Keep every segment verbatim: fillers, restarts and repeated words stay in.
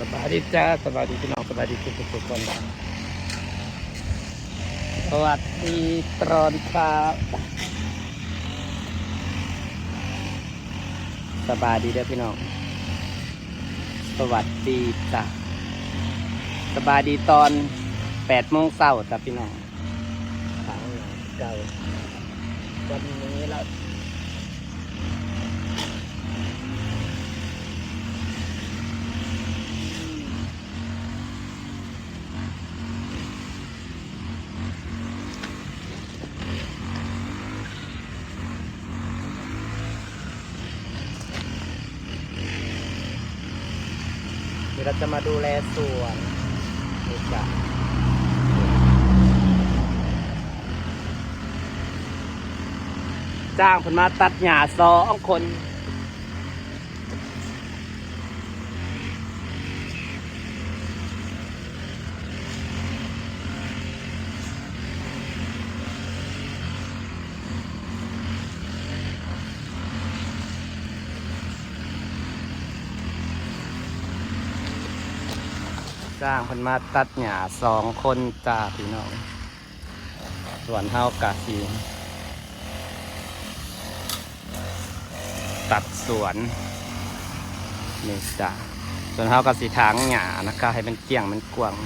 สบายดีจ้า สบายดีพี่น้อง สบายดีทุกๆคนนะ สวัสดีตอนเช้า สบายดีเด้อพี่น้อง สวัสดีจ้ะ สบายดีตอนแปดโมงเช้าจ้ะพี่น้อง ทางเก่า วันนี้เรา เดี๋ยวเราจะมาดูแลสวนนี่จ้ะ จ้างเพิ่นมาตัดหญ้าสองคน จ้างเพิ่นมาตัดหญ้าสองคนจ้าพี่น้อง ส่วนเฮากะสิตัดสวนนี่จ้ะ ส่วนเฮากะสิถางหญ้านะคะ ให้มันเกลี้ยงมันกว้าง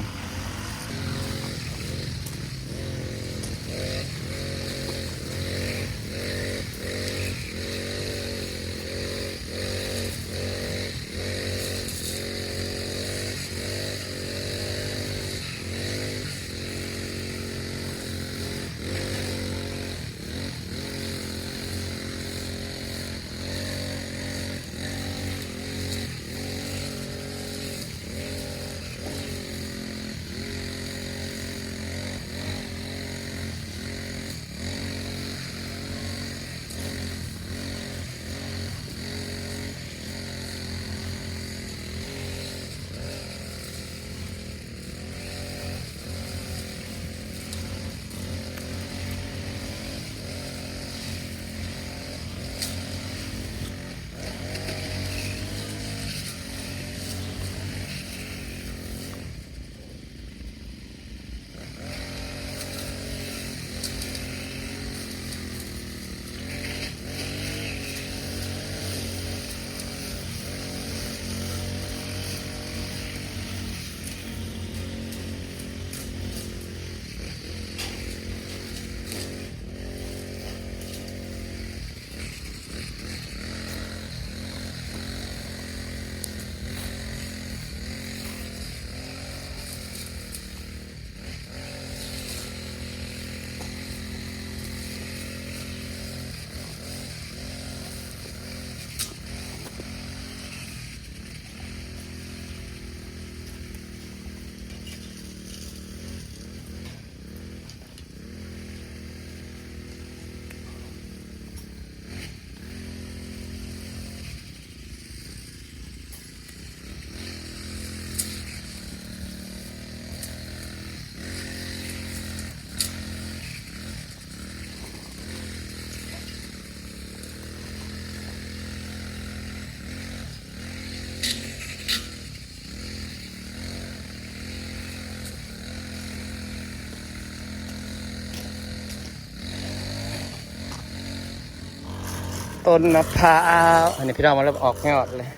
ต้นมะพร้าว อันนี้พี่น้องมาแล้วออกยอดเลย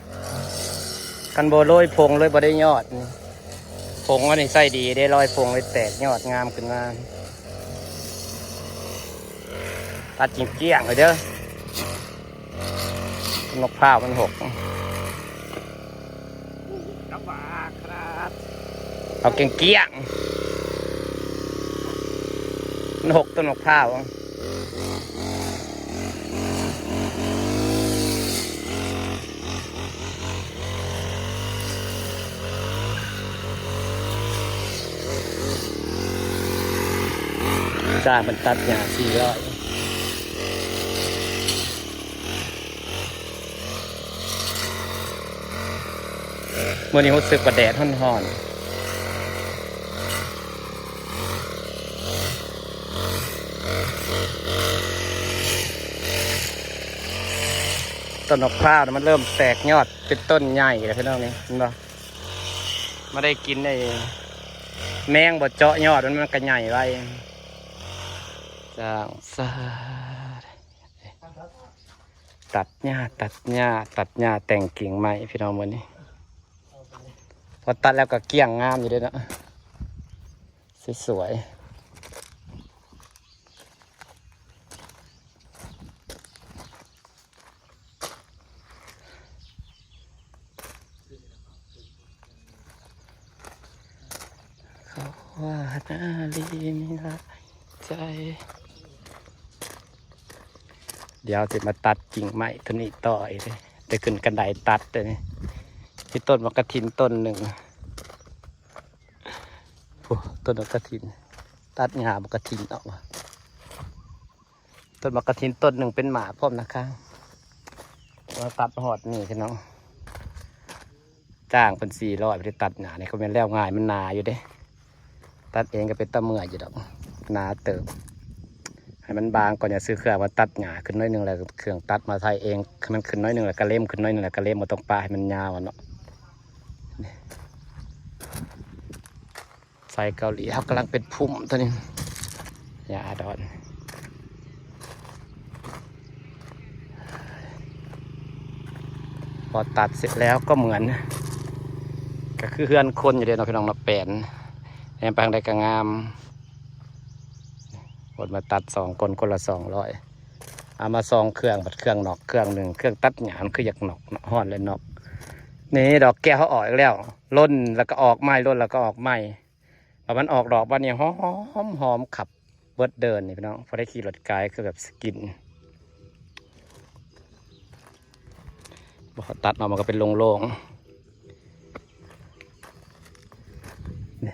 คันบ่โรยผงเลยบ่ได้ยอดนี่ ผงอันนี้ใส่ดีได้ โรยผงเลยแตกยอดงามขึ้นมา ตัดเกลี้ยงๆเลยเด้อ นกพร้าวมันหก ลำบากครับ เอาเกลี้ยงๆ มันหกต้นนกพร้าว จ้างมันตัดหญ้าสี่ร้อย มื้อนี้รู้สึกว่าแดดร้อนๆ ต้นมะพร้าวน่ะมันเริ่มแตกยอดเป็นต้นใหญ่แล้วพี่น้องนี่ เห็นบ่? มาได้กินไอ้แมงบ่เจาะยอดมัน มันก็ใหญ่ไว้จ้างซา ตัดหญ้า ตัดหญ้า ตัดหญ้าแต่งกิ่งไม้พี่น้องมื้อนี้ พอตัดแล้วก็เกลี้ยงงามอยู่เด้เนาะ สวยๆ เขาว่านาลีมีหลายใจ เดี๋ยวสิมาตัดกิ่งไม้ต้นนี้ต่ออีกเลย ได้ขึ้นกันไดตัดเลยนี่ ที่ต้นมะกะทินต้นหนึ่ง โอ้ ต้นมะกะทิน ตัดหญ้าบักกะทินออกมา ต้นมะกะทินต้นหนึ่งเป็นหมากพร้อมนะคะ มาตัดฮอดนี่พี่น้อง จ้างเป็นสี่ร้อยไปตัดหญ้านี่ก็เป็นแล้วง่าย มันหนาอยู่เด้ ตัดเองก็เป็นตาเมื่อยอยู่ดอก หนาเติบ ให้มันบางก่อน อย่าซื้อเครื่องมาตัดหญ้าขึ้นหน้อยหนึ่ง แล้วเครื่องตัดมาไถเองให้มันขึ้นหน้อยหนึ่ง แล้วก็เล็มขึ้นหน้อยหนึ่ง แล้วก็เล็ม บ่ต้องปะให้มันยาวอะเนาะ ใส่เกาหลีเขากำลังเป็นพุ่มตัวนี้ อย่าดอน พอตัดเสร็จแล้วก็เหมือน ก็คือเฮือนคนอยู่เด้เนาะพี่น้องเนาะ แปลนแหนมไปทางใดก็งาม คนมาตัดสองคน คนละสองร้อย เอามาสองเครื่อง บัดเครื่องนอกเครื่องหนึ่ง เครื่องตัดหญ้ามันคืออยากนอกเนาะ ฮ้อนเลยนอก นี่ดอกแก้วเขาออกอีกแล้ว ล่นแล้วก็ออกใหม่ ล่นแล้วก็ออกใหม่ พอมันออกดอกบาดนี้หอมหอม ขับเบิดเดินนี่พี่น้อง พอได้ขี่รถไกลคือแบบสกิน พอตัดออกมาก็เป็นโล่งๆ นี่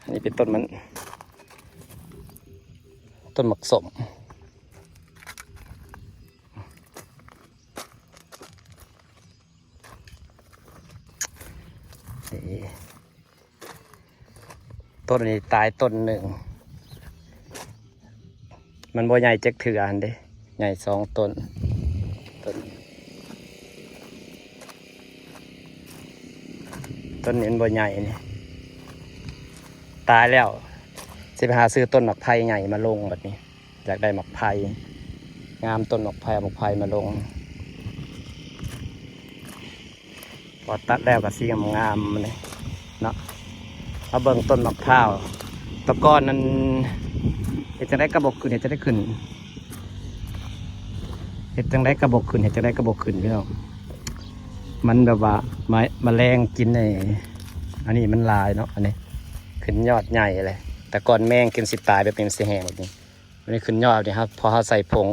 อันนี้เป็นต้นมัน ต้นหมากสม นี่ ต้นนี้ตายต้นหนึ่ง มันบ่ใหญ่จักเทื่อหั้นเด้ ใหญ่สองต้น ต้น ต้นนี้มันบ่ใหญ่นี่ ตายแล้ว สิไปหาซื้อต้นหมากไผ่ใหญ่มาลงบัดนี้ อยากได้หมากไผ่ งามต้นหมากไผ่ เอาหมากไผ่มาลง พอตัดแล้วก็สีงามๆ มันนี่เนาะ มาเบิ่งต้นมะพร้าว แต่ก่อนนั้น เฮ็ดจั่งใดก็บ่ขึ้น เฮ็ดจั่งใดขึ้น เฮ็ดจั่งใดก็บ่ขึ้น เฮ็ดจั่งใดก็บ่ขึ้นพี่น้อง มันแบบว่ามา แมลงกินไอ้ อันนี้มันหลายเนาะ อันนี้ ขึ้นยอดใหญ่เลย แต่ก่อนแมงกินสิตายแบบนี้ มันสิแห้งแบบนี้ อันนี้ขึ้นยอดนี่ครับ พอเขาใส่ผง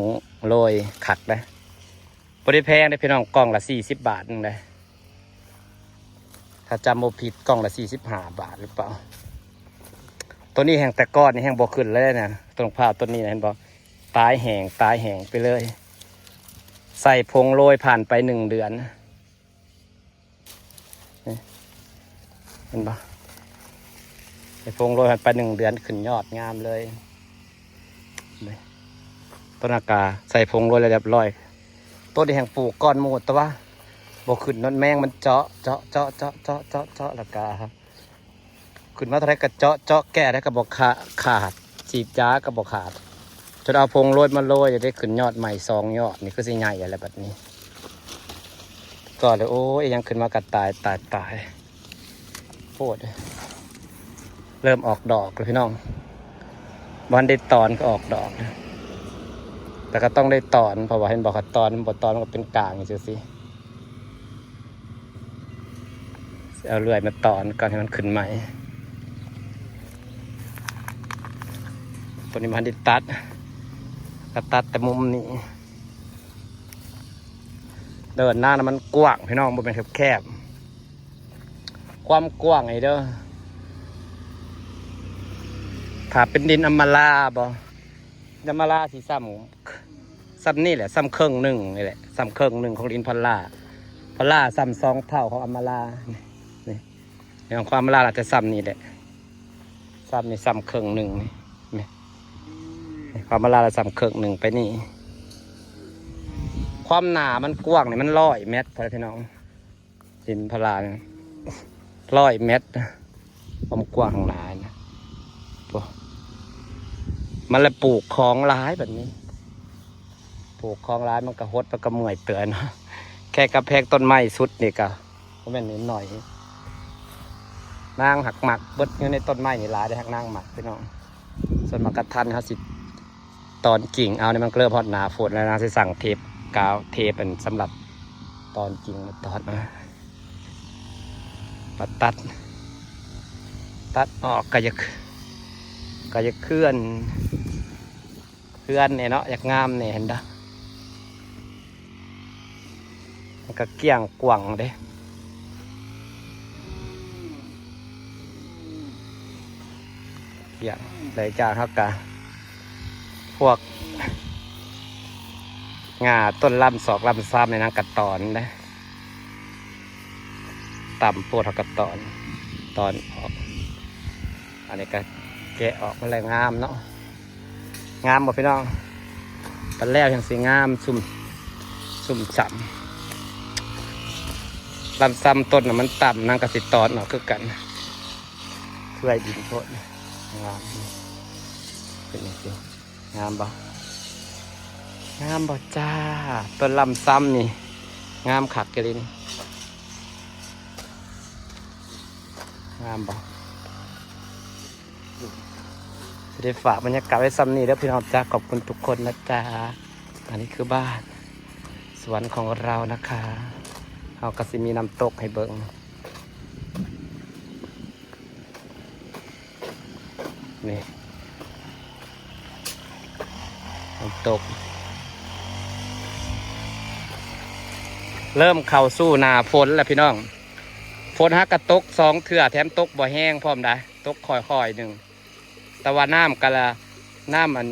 โรยคักนะ บ่ได้แพงเด้พี่น้อง กล่องละสี่สิบบาทหนึ่งเลย ถ้าจำบ่ผิดกล่องละสี่สิบห้าบาทหรือเปล่า ตัวนี้แฮงแต่ก่อนนี่แฮงบ่ขึ้นเลยนะ ต้นมะพร้าวต้นนี้นะ เห็นบ่ ตายแห้ง ตายแห้งไปเลย ใส่ผงโรยผ่านไปหนึ่งเดือน นี่ เห็นบ่ ใส่ผงโรยผ่านไปหนึ่งเดือน ขึ้นยอดงามเลย นี่ ต้นอากาใส่ผงโรยแล้วเรียบร้อย ต้นนี้แฮงปลูกก่อนหมู่ แต่ว่าบ่ขึ้น นอนแมงมันเจาะ เจาะ เจาะ เจาะ เจาะ เจาะ เจาะ แล้วก็ ขึ้นมาเท่าไรก็เจาะ เจาะแก้ได้ก็บ่ขา ขาด ฉีดยาก็บ่ขาด จนเอาผงโรยมาโรย จะได้ขึ้นยอดใหม่สองยอด นี่คือสิใหญ่แล้วบัดนี้ ก็เลย โอ้ย ยังขึ้นมากะตาย ตาย ตาย โพด เริ่มออกดอกแล้วพี่น้อง บ่ทันได้ตอนก็ออกดอก แต่ก็ต้องได้ตอน เพราะว่าเห็นบอกว่าตอน บ่ตอนมันก็เป็นกลางอยู่ซื่อๆ เอาเลื่อยมาตอนก่อนให้มันขึ้นใหม่ ตัวนี้มันได้ตัด ก็ตัดแต่มุมนี้ เดินหน้านะมันกว้างพี่น้อง บ่เป็นแคบๆ ความกว้างไอ้เด้อ ถ้าเป็นดินอำมาลาบ่ อำมาลาสิซ้ำ ซ้ำนี่แหละ ซ้ำครึ่งหนึ่งนี่แหละ ซ้ำครึ่งหนึ่งของดินพอลล่า พอลล่าซ้ำสองเท่าของอำมาลา นี่ นี่ ของอำมาลาอาจจะซ้ำนี่แหละ ซ้ำนี่ซ้ำครึ่งหนึ่งนี่ นี่ นี่ ของอำมาลาละซ้ำครึ่งหนึ่งไปนี่ ความหนามันกว้างนี่มันร้อยเมตรพอแล้วพี่น้อง ดินพอลล่านี่ ร้อยเมตรนะ ความกว้างหลายนะ โอ้ มันละปลูกของหลายแบบนี้ ปลูกของหลายมันก็หด มันก็เมื่อยเปื่อยเนาะ แค่กำแพงต้นไม้สุดนี่ก็บ่แม่นนิดหน่อย นางหักหมักเบิดอยู่ในต้นไม้นี่หลายเด้อ หักนางหมักพี่น้อง ส่วนมากกระทันเขาสิ ตอนกิ่งเอาเนี่ย มันก็เริ่มฮอดหน้าฝนแล้วนะ สิสั่งเทปกาว เทปเป็นสำหรับตอนกิ่งมาตอนมาปัดตัด ตัดออกก็อยาก ก็อยากเคลื่อน เคลื่อนเนี่ยเนาะ อยากงามเนี่ย เห็นเด้อ มันก็เกลี้ยงกว่างเด้ เกลี้ยง หลังจากเขาก็ พวก งาต้นลำซอกลำซ้ำในนั้นกระตอนเด้ ต่ำโพดเขากระตอน ตอนออก อันนี้ก็แกะออกมาแล้ว งามเนาะ งามบ่พี่น้อง ปัดแล้วยังสิงาม ซุ่ม ซุ่มฉ่ำ ลำซ้ำต้นน่ะมันต่ำ นางก็สิตอนออกคือกัน เพื่อให้ดินโพด งาม เป็นจังซี่ งามบ่ งามบ่จ้า ต้นลำซ้ำนี่ งามคักอีหลีนี่ งามบ่ สิได้ฝากบรรยากาศไว้ส่ำนี้เด้อพี่น้องจ้า ขอบคุณทุกคนนะจ๊ะ อันนี้คือบ้านสวนของเรานะคะ เฮาก็สิมีน้ำตกให้เบิ่ง นี่ น้ำตก เริ่มเข้าสู่หน้าฝนแล้วพี่น้อง ฝนหากะตกสองเทื่อ แถมตกบ่แฮงพร้อมได้ ตกค่อยๆหนึ่ง แต่ว่าน้ำกะละ น้ำอัน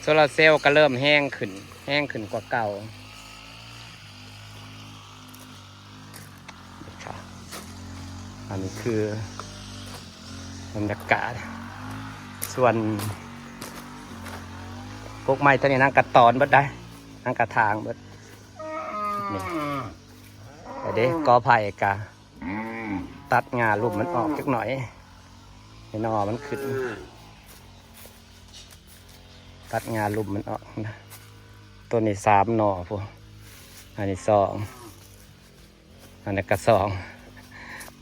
โซลาร์เซลล์ก็เริ่มแฮงขึ้น แฮงขึ้นกว่าเก่า นี่ค่ะ อันนี้คือบรรยากาศ ส่วนพวกไม้ต้นนี้นางกะตอนเบิดได้ นางกะถางเบิด นี่ แต่เด้ กอไผ่กะ ตัดงาลุ่มมันออกจักหน่อย ให้หน่อมันขึ้น ตัดงาลุ่มมันออกนะ ต้นนี้สามหน่อพุ้น อันนี้สอง อันนี้ก็สอง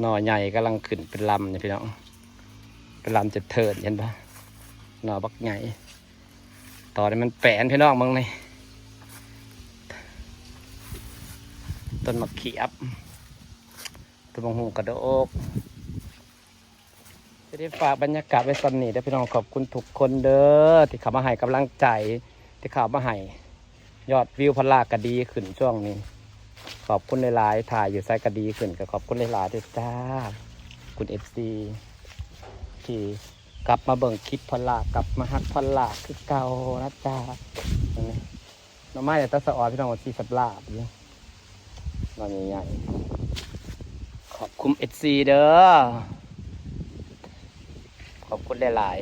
หน่อใหญ่กำลังขึ้นเป็นลำนี่พี่น้อง เป็นลำจะเทิน เห็นปะ หน่อบักใหญ่ ตอนนี้มันแปนพี่น้อง เบิ่งนี่ ต้นมะเขียบ ต้นมะฮุ่งกระโดก จะได้ฝากบรรยากาศไว้ส่ำนี้เด้อพี่น้อง ขอบคุณทุกคนเด้อ ที่เข้ามาให้กำลังใจ ที่เข้ามาให้ ยอดวิวพอลล่าก็ดีขึ้นช่วงนี้ ขอบคุณหลายๆ ถ่ายอยู่ไสก็ดีขึ้น ก็ขอบคุณหลายๆเด้อจ้า คุณเอฟซี ที่กลับมาเบิ่งคลิปพอลล่า กลับมาฮักพอลล่าคือเก่านะจ๊ะ นี่ หน่อไม้แต่สะออนพี่น้อง ว่าสิสับลาบอยู่ หน่อใหญ่ๆ ขอบคุณเอฟซีเด้อ ขอบคุณหลาย